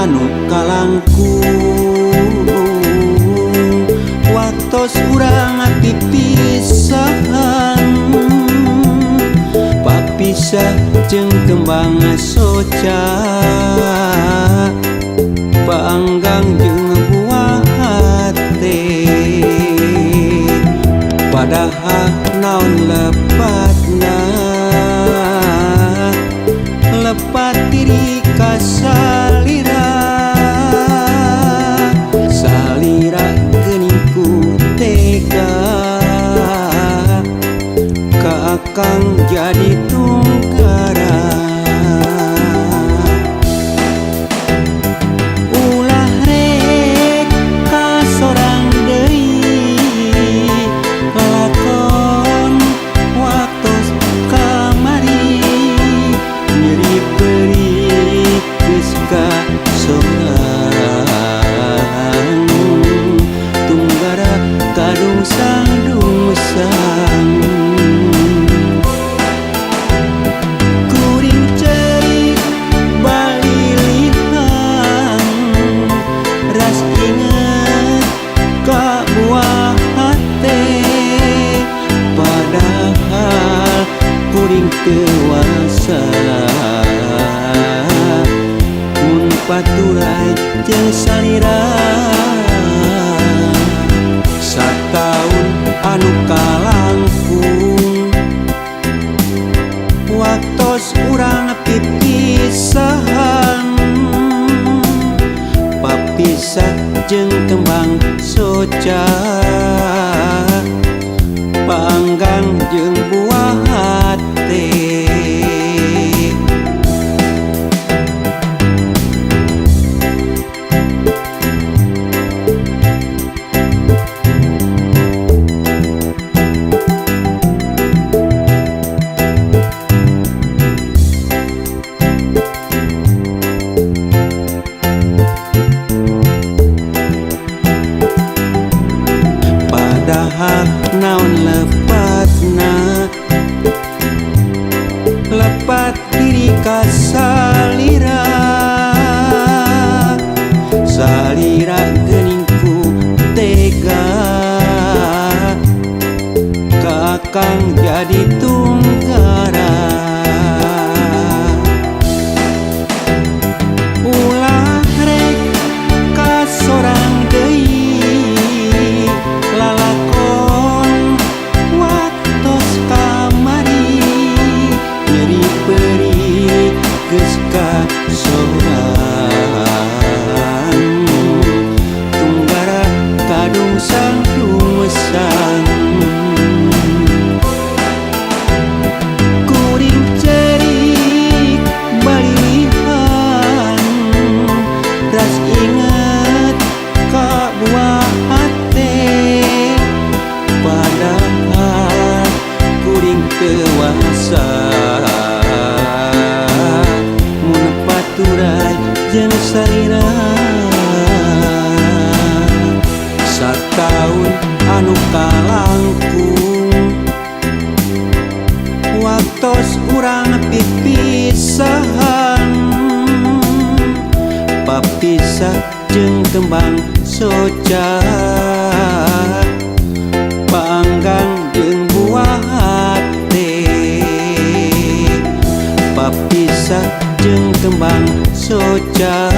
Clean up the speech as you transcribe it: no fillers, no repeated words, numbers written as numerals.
anu kalangkung waktos urang pipisahan papisah jeung kembang soca panggang jeung buah hate padahal naon lepatna lepat diri ka salira salira geuning ku tega ka akang jadi tunggara ulah rek ka sorang deui lalakon waktos kamari nyeri peurih geus ka sorang tunggara kadungsang-dungsang kuring ceurik balilihan ras inget ka buah hate padahal kuring teu wasa mun paturai jeung salira sataun anu kalangkung waktos urang pipisahan papisah jeung kembang soca panggang jeung buah hate. Padahal naon lepatna lepat diri ka salira salira geuning ku tega ka akang jadi tunggara ulah rek ka sorang deui lalakon waktos kamari nyeri peurih geus ka sorang tunggara kadungsang-dungsang kuring ceurik balilihan ras inget ka buah hate padahal kuring teu wasa mun paturai jeung salira sataun anu kalangkung waktos urang pipisahan papisah jeung kembang soca panggang jeung buah hate papisah jeung kembang soca.